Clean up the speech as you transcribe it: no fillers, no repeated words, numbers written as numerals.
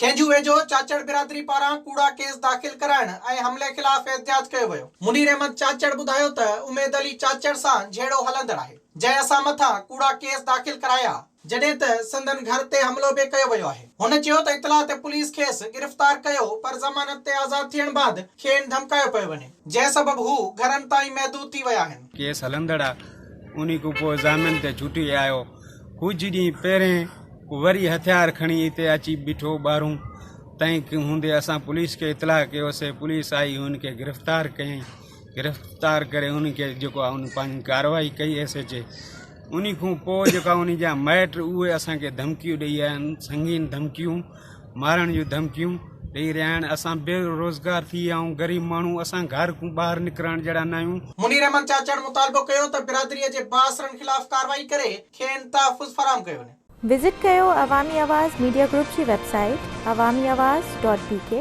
کينجهو ويجهو چاچڙ برادري پاران ڪوڙا ڪيس داخل ڪرائڻ ۽ حملي خلاف احتجاج ڪيو ويو. منير احمد چاچڙ ٻڌايو ته اميد علي چاچڙ سان جهيڙو هلندڙ آهي، جنهن اسان مٿان ڪوڙا ڪيس داخل ڪرايا، جڏهن ته سندن گهر تي حملو به ڪيو ويو آهي. هن چيو ته اطلاع تي پوليس کيس گرفتار ڪيو پر ضمانت تي آزاد ٿيڻ بعد کين ڌمڪايو پيو وڃي، جنهن سبب هو گهرن تائين محدود ٿي ويا آهن. ڪيس هلندڙ آ، انهي کان پوء ضامن تي ڇٽي آيو. ڪجهه ڏينهن پهرين وري هٿيار کڻي هتي اچي بيٺو ٻاهرون تنهن هوندي اسان پوليس کي اطلاع ڪيوسي پوليس آئي هن کي گرفتار ڪيائين گرفتار ڪري هن کي جيڪو آهي ان پنهنجي ڪارروائي ڪئي ايس ايچ اي ان کان پوء جيڪا ان جا مائٽ اهي اسان کي ڌمڪيون ڏئي آيا آهن سنگين ڌمڪيون مارڻ جون ڌمڪيون ڏئي رهيا آهن اسان بي روزگار ٿي ويا آهيون غريب ماڻهو اسان گهر کان ٻاهر نڪرڻ جهڙا نه آهيون. منير احمد چاچڙ مطالبو ڪيو ته برادري جي بااثرن خلاف ڪارروائي ڪري کين تحفظ فراهم ڪيو وڃي. وزٽ ڪيو عوامي آواز ميڊيا گروپ جي website Awami Awaz dot B K.